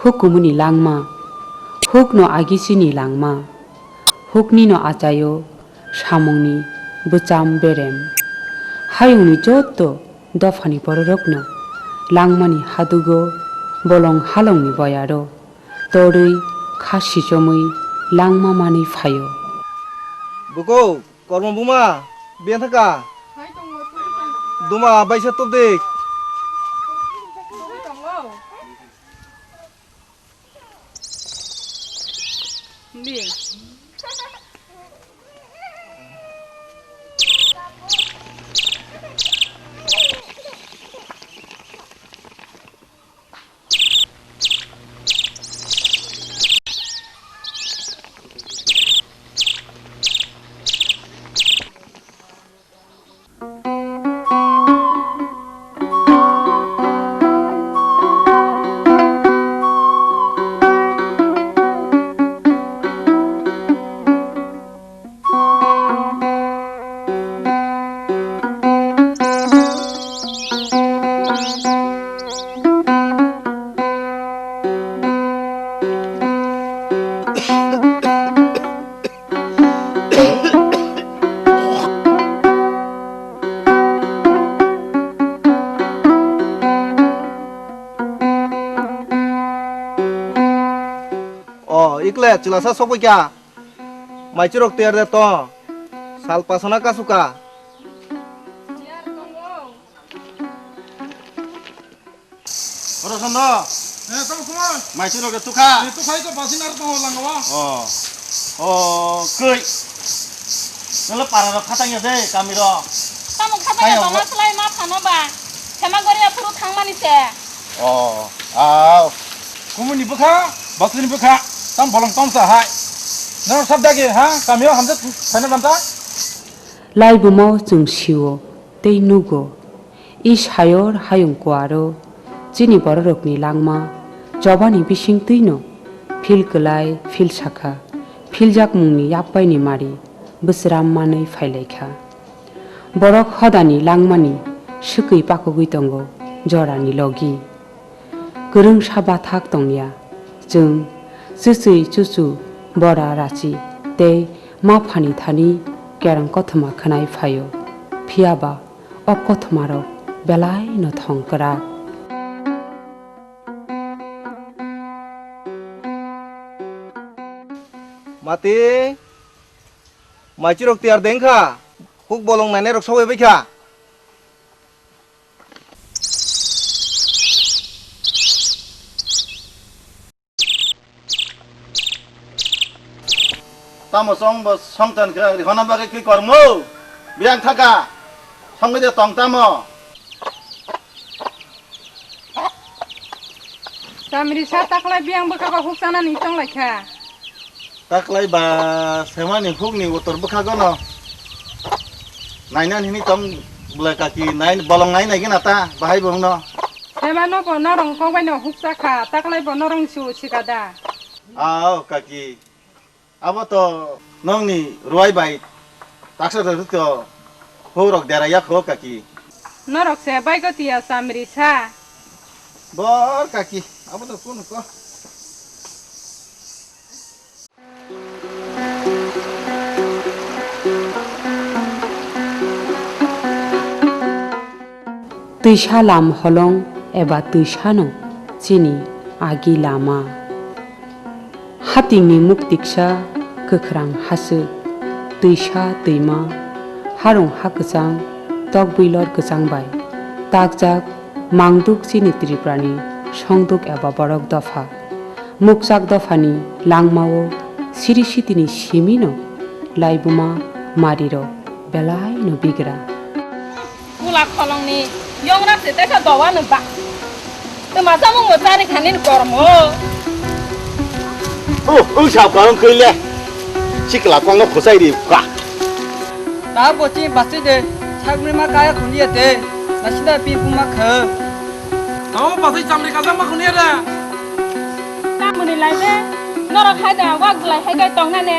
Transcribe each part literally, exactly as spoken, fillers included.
Hukumuni langma, hukno agi chini langma, huknino achaio samungni bwcham berem. Hayungni jotto dophani bororokno langmani hadugo bolong halongni boyaro torwi kha sichomwi langma manwi phaio. Buko, kormo buma, biyang thaka. Duma, baisa tubdik. O, ikle chwlasa sokbai kha. Maichurok tiyar de to. Sal pasona kasuka. Oro sondo. Eh, tamo kumar. Maichurok de tukha. Eh, tukhai to basin ar tamo langwa. O. O, koi. Nolo para ro khatang ya de, kami ro. Tamo khatang ya. Ayo, tama selai ma phano ba. Sema gori ya phuru thangmani se. O, aw. Kumuni bwkha, basuni bwkha, tam bolong tomsa hai. Nang sabda ge ha, kamio hamjak sana banta. Laibumao chwng sio tei nugo. I sayor hayung kuaro chini bororokni langma chobani bising twino phil kwlai phil sakha, philjakmungni yappaini mari bwswram manwi phailaikha. Borok hodani langmani swkwi pakugwi tongo jorani logi. Kwrwngsa bathak tongya, chwng chuchwi chuchu bora rachi tei maphani thani kerong kothoma khwnai phaio, phiyaba o kothomarok belaino thong kwrak. Mati, maichurok tiyar de wngkha, huk bolong nainai rok sogwi bai kha. Tamo chwng bo songchan khe rihorna bagwi kwi kormo. Biyang thaka. Songwi de tong tamo. Chamrisa taklai biyang bwkha ba huk chanani tong lai kha. Taklai ba semani hukni utor bwkha gono. Nainani hini tong bwlai kaki nai bolong nai nai gina ta bahai bo hwngno. Semano bo norong kok bai no huk cha kha, taklai bo norong si u sika da. Ao kaki. Abo to nongni ruai bai taksa to to hurok dera yak ho kaki. Norok se bai go tiya chamrisa. Bor kaki, abo to kunu ko. Twisa lam holong eba twisano chini agi lama. Hatingni muktiksa kwkhrang haswk, twisa twima, harung ha kwchang, tok bwilor kwchang bai takjak mangduk chini Tripurani songduk eba borok dopha. Mukchak dophani langmao siri sitini simino laibuma marirok belaino bigra. Pula kholongni yongrak se tesa dowa no ba. Tuma samung mo chari khani ni kormo. Oh, oh, sa parang koi le. Sikla kong no khosai ri ka. Ta bochi basi de, sagri ma kaya khuni ate, nasida pi puma khe. Tamo basi chamri kaja ma khuni ate. Tamoni lai de, norok hai da wak lai hai kai tong na ne,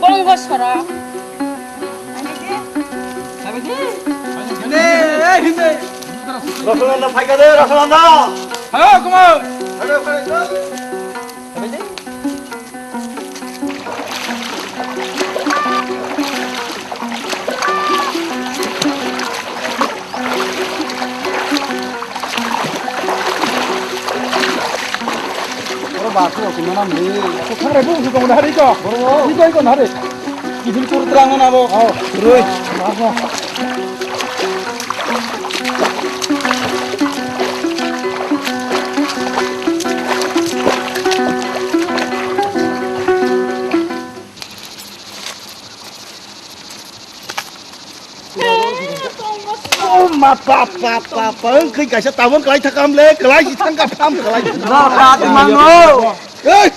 bongo soro. Rosonanda phaikade, Rosonanda. Hello, come on. Hello, hello. Ba, ko si mana ni. Ko thang rai bu ko na hari ko. Bro. Ni ko ko na hari. Kidin tur terang na bo. Oh, roi. Oh, ma, pa, pa, pa, pa, wng khe kaisa tabung kwlai thakam le, kwlai si thang ka pham kwlai. No, ka tongmango. Ei!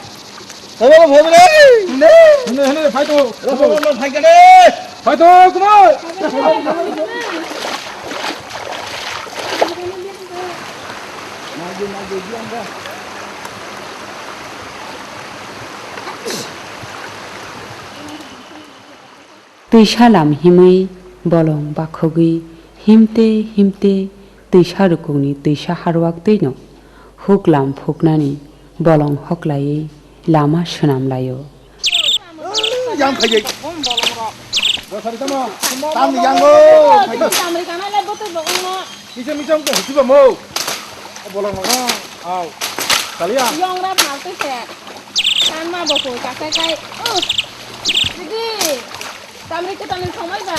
Phai bo, phai bo le. Ne. Ne, ne, phai to. Phai to, phai to, kumar. Twisa lam himwi bolong bakhogwi himte himte twisa rukungni twisa harwak twino huk lam phuknani bolong hoklaiwi lama swnam laio. Yang khaijai. Tamni yango. Tamri kana le botol bo ongno. Kisa misa wngkha husi ba mo. Bolong no. Au. Kaliya. Yong ra phal twi se. Kan ma bo koi ka kai kai. Oh. Didi. Tamri kwtal ni thongbai ba.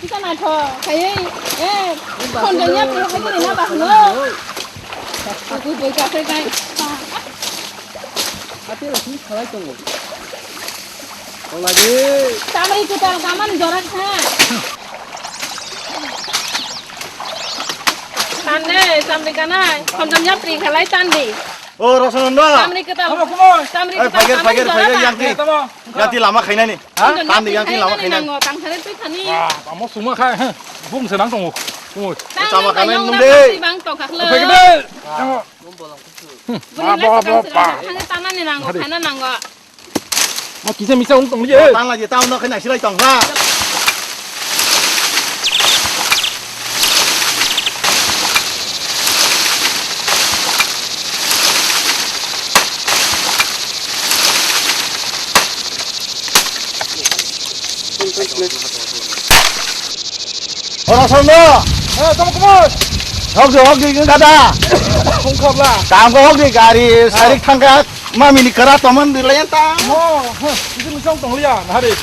Kisa naithok khaiwi. Eh. Khonjong ya pura khai ni na ba hno. Koi koi ka kai kai. Ate rok sini khalai tongo. Kholai di. Tamri kwtal kamani jora kha. Tande, tamri kanai. Khonjom yapri khalai tandi. O, Rosonanda. Tamri kwtal. Tamo, kumoi. Tamri Eh, kwtal phaiger, kamani phaiger, jora phaiger, kha. Yang ti. Tamo. Yang ti lama khainani. Ha? Khonjom Tandi, yapri yang ti lama khainani khainani. Nango, tang sare twi thani. Wah, tamo suma khai, ha. Bung se nang tongo. Kumoi. Tang Tama nang kanai nang nung nang de. Bang to khaklo. Phaiger de. Tamo. Buni Ba, le ba, ba, sakang ba. Sakang thangwi tanani nango, Hadi. Khaina nango. Ma kisa misa wng tong liye. Tang lagi tang no khaina silai tong ha. Oro sono. Eh, tamo kumoi. Hok di, hok di, gada. Kung khabla. Tamo hok di, gari sarik thangka. Mami ni kara tomon di layan ta. Mo, ha, itu misong tong liya, hari.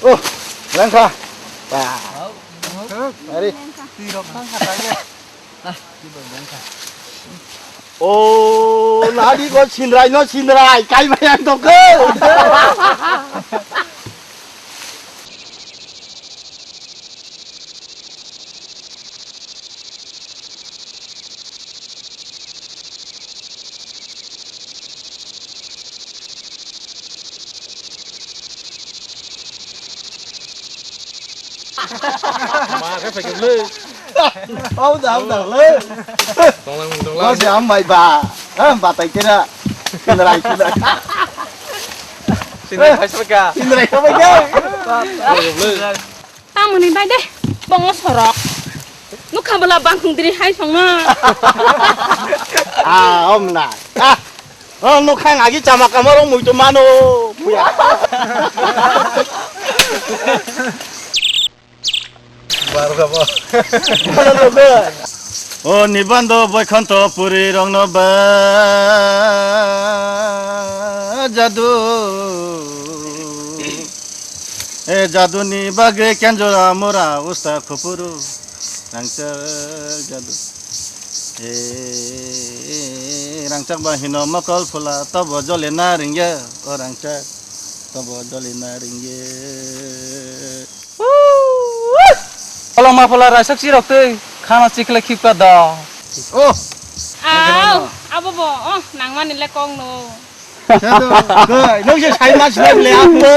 Oh, langkha. Ba. Ari. Tirok tang kha tang ya. O, nadi ko sinrai no sinrai, kai bayang to ko. Ma khe phaikhe le. Hau da, hau da le. Tonglang, tonglang. Lo se am bai ba. Am ba tai kira. Sinrai, sinrai. Sinrai phai sa ka. Sinrai ka bai ka. Tamoni bai de. Bongo sorok. Nukha bela bangkhung diri hai songma. Ah, om na. Ah. Oh, nukhang agi chama kamarok muitu mano. Puya. Bar ka bo. O nibando boikhonto puri rongno ba jadu. E jaduni bagwi kenjora mora usta khupuru. Rangchak jadu. E, rangchak ba hino mokol phula, tobo jole na ringya, o rangchak, tobo jole na ringya. Kolong ma phula raisak sirok twi, khana chikle khipka da. Oh. Au, abo bo, oh, nangmani le kong no. Sado, koi, nung se sai mas le le apo.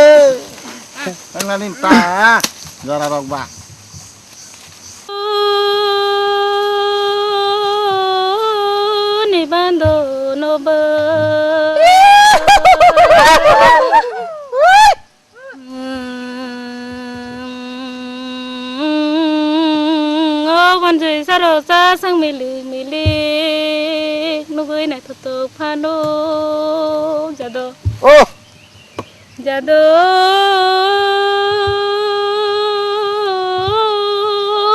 Ang nani ta, jora rok ba. Ni bando no ba. Sang milik milik nugui naithotok phano jado. Oh! Jado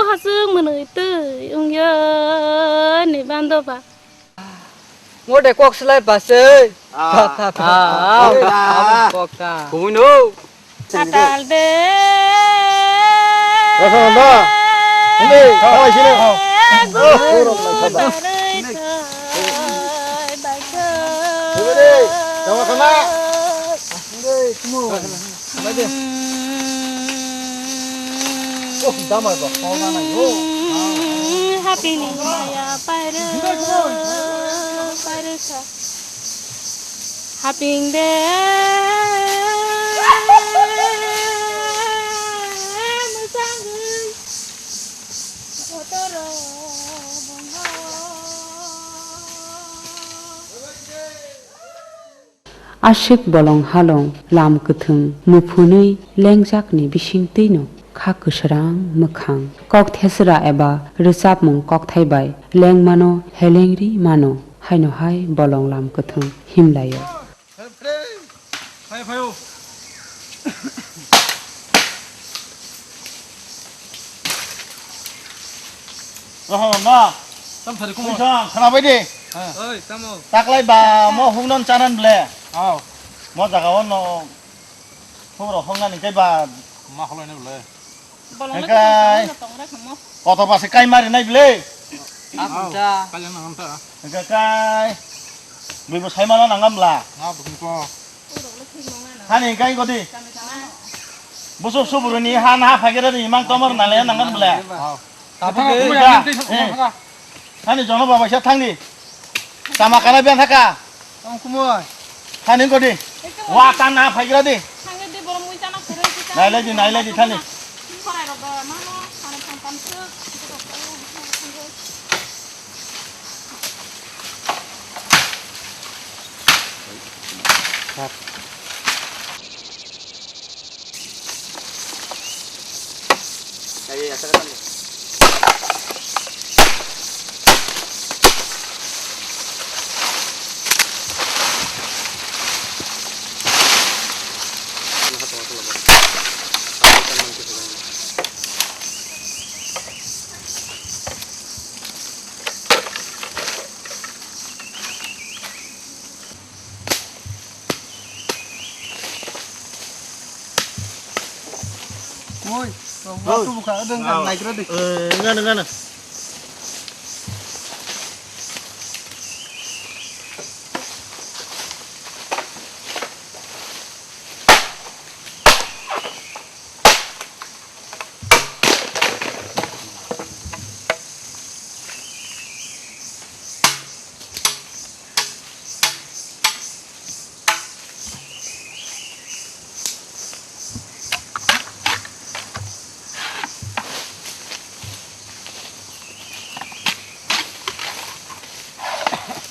hasuk mwnwi twi wngya ni bando ba. Ngo de kok slai ba se. Ah. Ba, ba, ba. Ah, ah, ah. Kok ta. Kok ta. Kumuino. Satal de. Rasa nanda. Hindi, kawai sini. Gu, gu, gu, gu. Barai kai, barai kai. Hindi, kawa sana. Hindi, kumu. Oh, damai ba, kau mana yo? Hapini maya paira, paira sa. Haping de mwsangwi kotoro bongho. Aswk bolong halong lam kwthwng muphunwi lengjakni bisingtwino kha kwswrang mwkhang. Kok thesra eba rwchapmung kokthai bai lengmano helengri mano. Haino hai bolong lam kwthwng himlaio. Phai, phai, phai, o. Rohon na. Tam thari kumo. Kuisang, khana bai de. Ha. Oi, tamo. Taklai ba mo hungnon chanan ble. Aw. Mo jaga o no. Hung rohon na ni kai ba. Ma holoi ne ble. Bolong le Hengkai. Tong, tong, tong, tong, tong. Kotor ba se kai mari nai ble. Aw. Aw. Kalyang nang ta. Hengkai kai. Bui bo sai mano nang am bla. Nga bukni ko. Hani hengkai ko di. Busuk suburu ni han ha phagera di mang tomor na le nang am bla. Aw. Tabu Hengkai. Hengkai. Hengkai. Hani jono baba sa thang di. Tama kana bian thaka. Tong kumoi. Hani ko di. Wa tan na phagera di. Thang di borom mui chana kuro di. Nai lai di, nai lai di thani. Korai rok ba mano, mano thang tam su. Oi, oi. Tubu kha, dong kha, naigra di. Eh, ngana, ngana.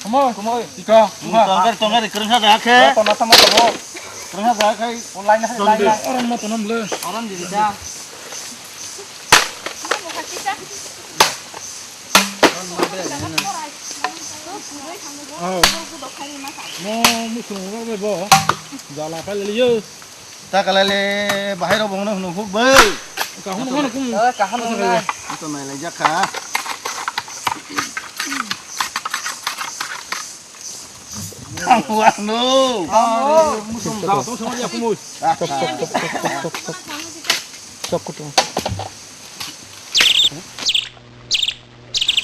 Kumoi, kumoi. Ika, tongari, tongari, kerengsa jaga khe. Tona sama tongmo. Kerengsa jaga khe. Online hai, online hai. Oron mo tonom le. Oron di da. Oh. Mo musu mo bo. Jala kha le yo. Ta kala le bahai rok bongno hunu huk bai. Kaham no kum. Eh, kaham no na. Ito nai lai jakha. Wah no. Musu da to sama ya kumoi. Chok kutu.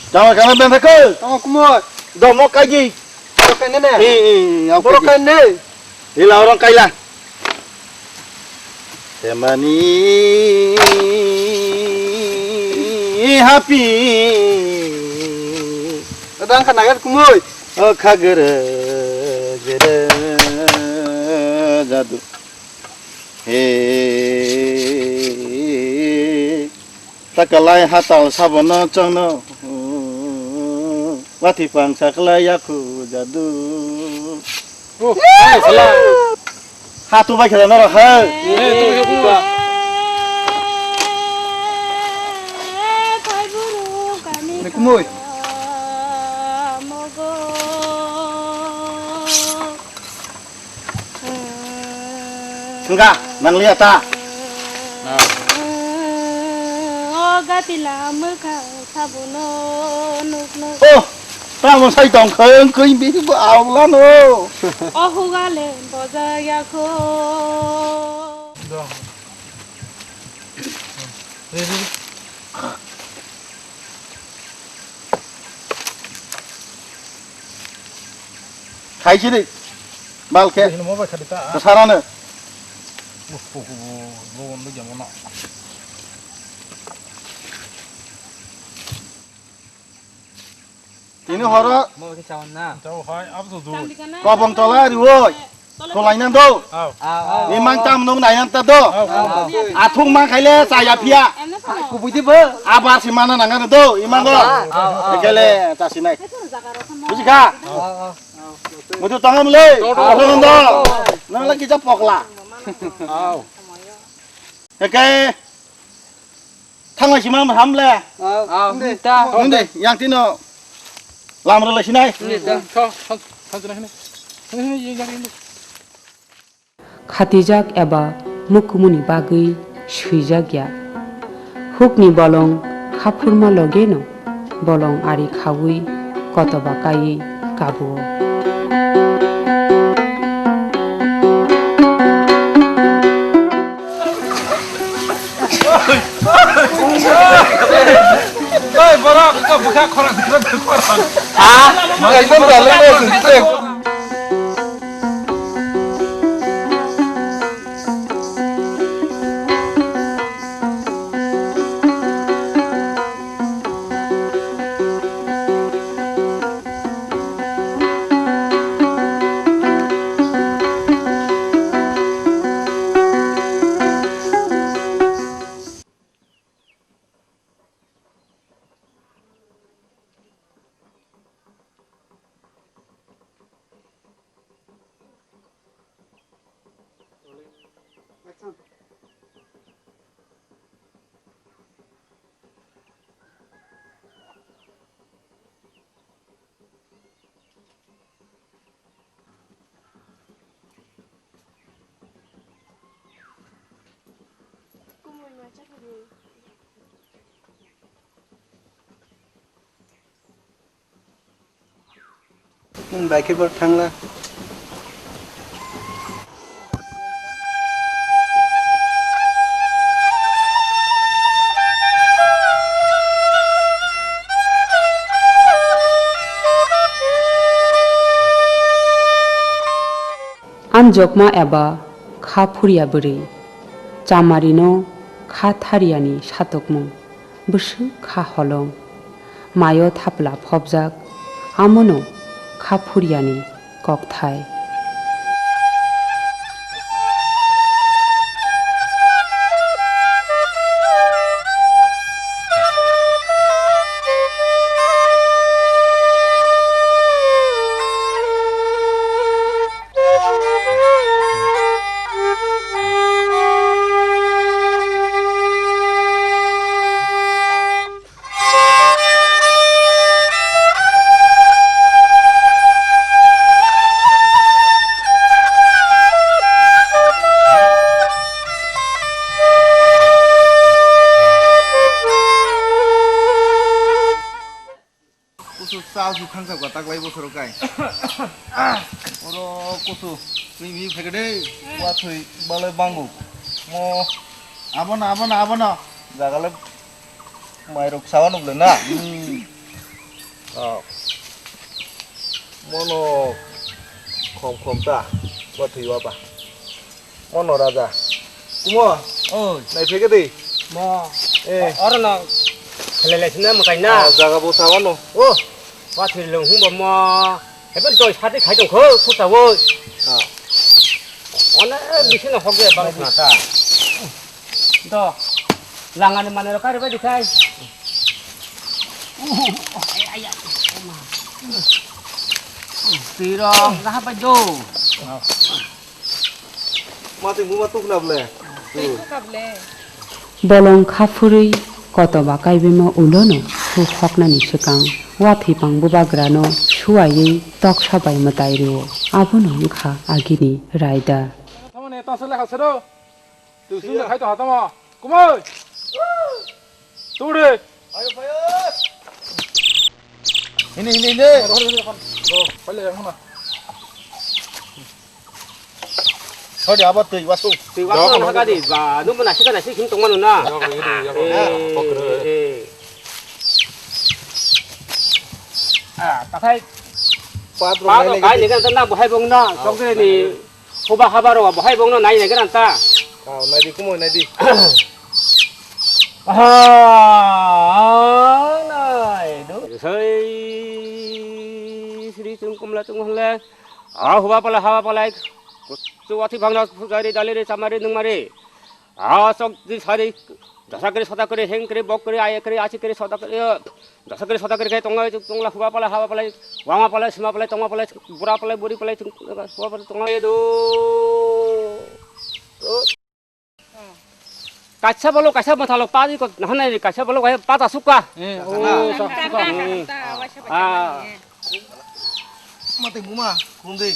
Tama kana ben thakal. Tama kumoi. Domo kaji. Borok kainai ne? Eh, eh, borok kainai. Ila orang kaila. Temani happy. Kadang kan agar kumoi. Oh, khagere, gere, jadu. He, takalai hatal sabono chongno, wati pangsa kalai yakhu jadu. Oh, hai, sala. Hatu bai khela noro hai. Eh, tu ya buka. Ni kumoi. Wngkha, nangliya ta? O gatila mwkhang sabuno nukno. Oh, tamo sai tongkha, wngkha bini bo aulano. O hugale bojayakho. Khaisidi, balkhe. Ini mobile khadi ta. Kesarano. Uh, uh, uh, uh, uh, uh, uh. Tini horo. Mobile khe chawan na. Chao hai, abo to do. Kobong tola riwoi. Tolai nang do. Aw. Aw, aw. Ni mang tam nung nai nang ta do. Aw, aw, aw. Athung mang khaile chaya phiya. Kubui di bo. Abar si mana nang do. Imang do. Aw, aw. Ekele ta sinai. Buji kha? Aw, aw. Mudu tangam le. Athung do. Nang lagi ja pokla. Aw. Eke. Thanglai sima ham le. Aw, aw, ta. Nung de, yang tino. Lam rwlai sinai. Nung de, ta. Khatijak eba mukumuni bagwi swijak ya. Hukni bolong khaphurma logeno bolong ari khawi kotoba kaiwi kabuo. Oi, borok, iko bwkha khorang, khorang, khorang. Ha? Ekdom dalai no sujite. Nwng bai khe bo thangla. Amjokma eba kha phurya bwrwi, chamarino kha thariyani satokmung. Bwswk kha holong, mayo thapla phobjak, amono kha phuriyani kokthai. Kusu cha su khangsa gwa taklai bosoro kai. Oro kusu twi mi phege de, wa thwi balai bangu. Mo abono, abono, abono. Jagale mairok sawa nuble na. Hmm. Ah. Mono khom khom ta, wa thwi wa ba. Mono raja. Kumo? Oi. Nai phege de. Mo. Eh. Oro no. Khelele sina makai na. Ah, jaga bo sawa no. Oh. Wa thwi lung hung bo mo. Hebe doi sati khai tong kho, khusa wo. Ah. Ona bisi no hok de bang na ta. Do. Langani mane ro kare ba dikhai. Tiro, ngaha bai do. Mati buma tukna ble. Bolong kha phurwi kotoba kaibaima ulono su hoknani swkang wathwi pang bubagrano suwaiwi toksa bai mwtai rwo. Abono wngkha agini raida. Tamoni Tang sele khasero. Tu sung khai to hatamo. Kumoi. Tude. Ayo payo. Ini ini ini. Pale yang mana? Sorry, abat tu iwasu. Tu iwasu na ka di ba. Nu mana sika na sik him tong manu na. Eh. Ah, takai. Pat ro kai ni kan tanda bohai bong na. Sok ni. Huba haba rok bohai bongno nai nai gran ta. Ah, nai di kumo nai di. Ah, nai do. Sei sri tung kumla tung hole. Ah, huba pala haba pala. Kuchu wati bangna sujari daliri samari nungmari. Ah, sok di sari. Dasa kiri sota kiri heng kiri bok kiri aye kiri achi kiri sota kiri. Dasa kiri sota kiri khe tonglai tonglai huba palai haba palai wama palai sima palai tongma palai bura palai buri palai huba palai tonglai do. Kaisa bolo kaisa mathalo padi ko nahanai kaisa bolo kaisa pata suka. Eh, oh, suka. Ah. Mate buma, kundi.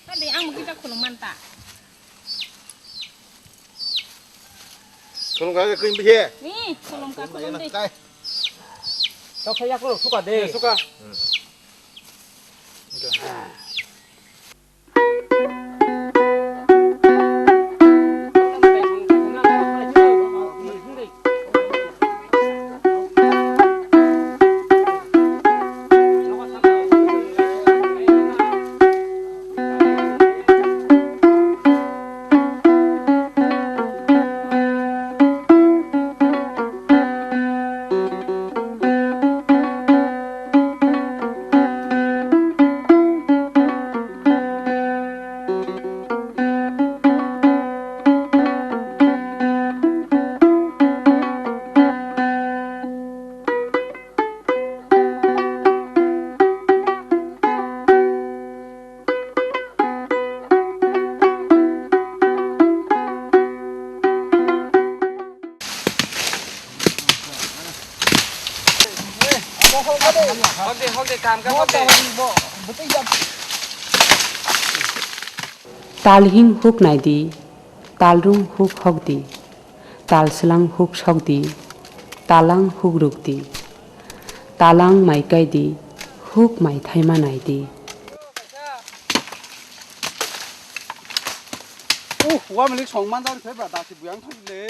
Tadi ang mungkin tak khulum manta. Khulum ka khulum bihe. Ni khulum ka khulum de. Kai. Tok saya khulum suka de. Suka. Talhing huk naidi, talrung huk hokdi. Tal slang huk sokdi, talang huk rukdi, talang mai kaidi, huk mai thaima naidi. Uh, wa milik song man jani thai ba, dasi buyang thai le.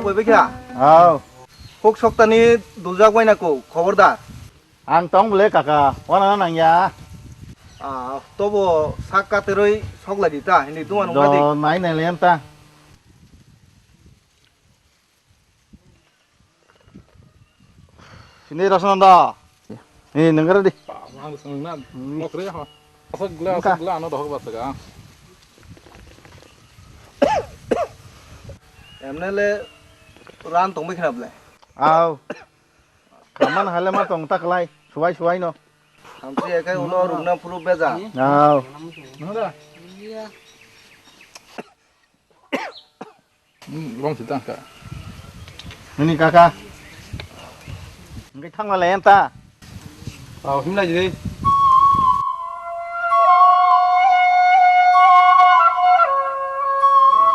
Boi bikha? Hao. Huk soktani duljak bai na ko, khobor da. Ang tong bole kaka, wana na nang ya. Ah, tobo sak kateroi sok lagi ta, hindi tuan ungkha di. Do nai nai lem ta. Sini Rosnanda. Ni nengkara di. Ang seneng na. Mokre ha. Asal gula, asal gula ano dohok basa ga. Emne le ran tong bikha bole. Au. Kaman hale ma tong ta klai, suai suai no. Hamsi ekai ulo rukna phuru beja. Aw. Nang da? Hmm, wrong sih tangka. Ini kaka. Engkai thangla le enta. Aw, himlai jide.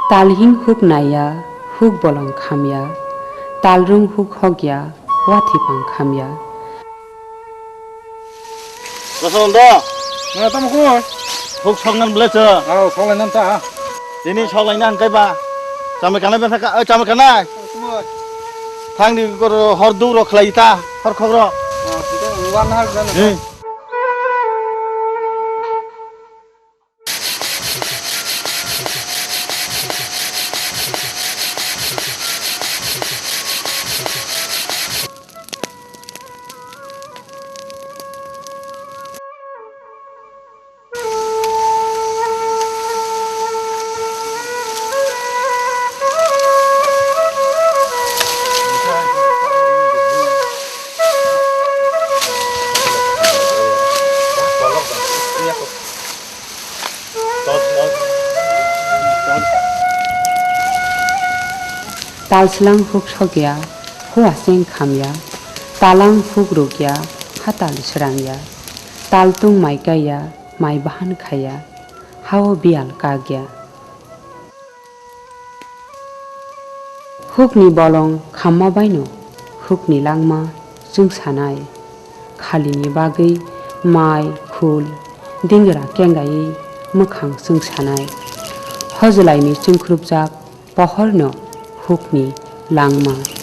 Talhing huk naiya, huk bolong khamya, talrung huk hokya, wathipang khamya. Rosondo. Na, tamo kumo? Huk soknan bole cho. Aw, soklainan ta. Tini soklaina hingkai ba. Chamai kanai ba thaka, oi, chamai kanai. Kumo? Thangni goro hor duk rok khlai ta, hor khok rok. Ah, kita luar nahar dan. Hmm. Tal slang huk sokya, hua seng khamya, talang huk rukya, hatal srangya, tal tung mai kaiya, mai bahan khaiya, hao biyal kakya. Hukni bolong khamma baino hukni langma chwngsanai. Khalini bagwi mai, khul, dingra kengaiwi mwkhang chwngsanai. Hojlaini chwngkhrupjak pohorno hukni langma.